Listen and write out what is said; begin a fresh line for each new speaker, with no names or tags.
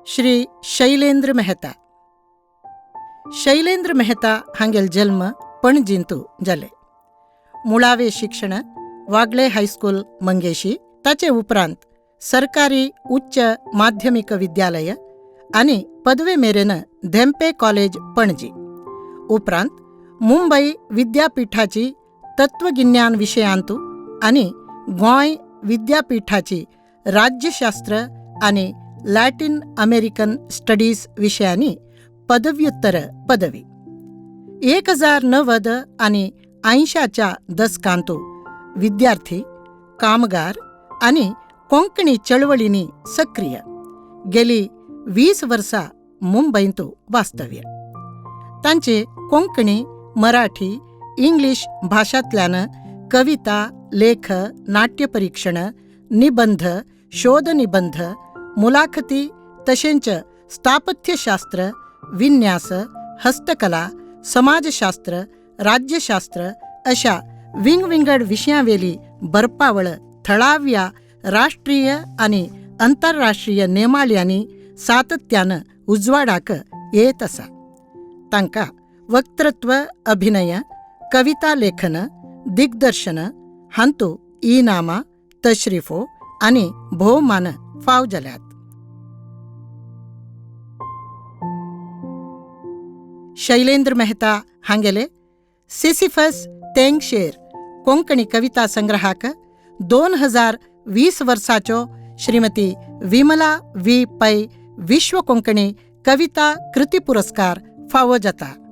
श्री शैलेंद्र मेहता. शैलेंद्र मेहता हांगेल जल्म पणजींतू जाले. मुळावे शिक्षण वागळे हायस्कूल मंगेशी, ताचे उपरांत सरकारी उच्च माध्यमिक विद्यालय आनी पदवे मेरेन धेंपे कॉलेज पणजी. उपरांत मुंबई विद्यापीठाची तत्वगिन्यान विशयांतू आनी गोंय विद्यापीठाची राज्यशास्त्र आनी लॅटीन अमेरिकन स्टडीज विशयांनी पदव्युत्तर पदवी. 1090 आनी 80च्या दसकांतू विद्यार्थी, कामगार आनी कोंकणी चळवळींनी सक्रिय. गेली 20 वर्सां मुंबयंतू वास्तव्य. तांचे कोंकणी, मराठी, इंग्लीश भाशांतल्यान कविता, लेख, नाट्यपरीक्षण, निबंध, शोधनिबंध, मुलाखती तशेंच स्थापत्यशास्त्र, विन्यास, हस्तकला, समाजशास्त्र, राज्यशास्त्र अशा विंगविंगड विशयांवेली बरपावळ थळाव्या राष्ट्रीय आनी आंतरराष्ट्रीय नेमाळ्यांनी सातत्यान उजवाडाक येत आसा. तांकां वक्तृत्व, अभिनय, कविता लेखन, दिग्दर्शन हांतू इनामां, तशरीफो आनी भोवमान फाव जाल्यात. शैलेंद्र मेहता हांगेले सिसिफस तेंगशेर कोंकणी कविता संग्रहाक 2020 वर्साच्यो श्रीमती विमला वी पै विश्व कोंकणी कविता कृती पुरस्कार फावो जाता.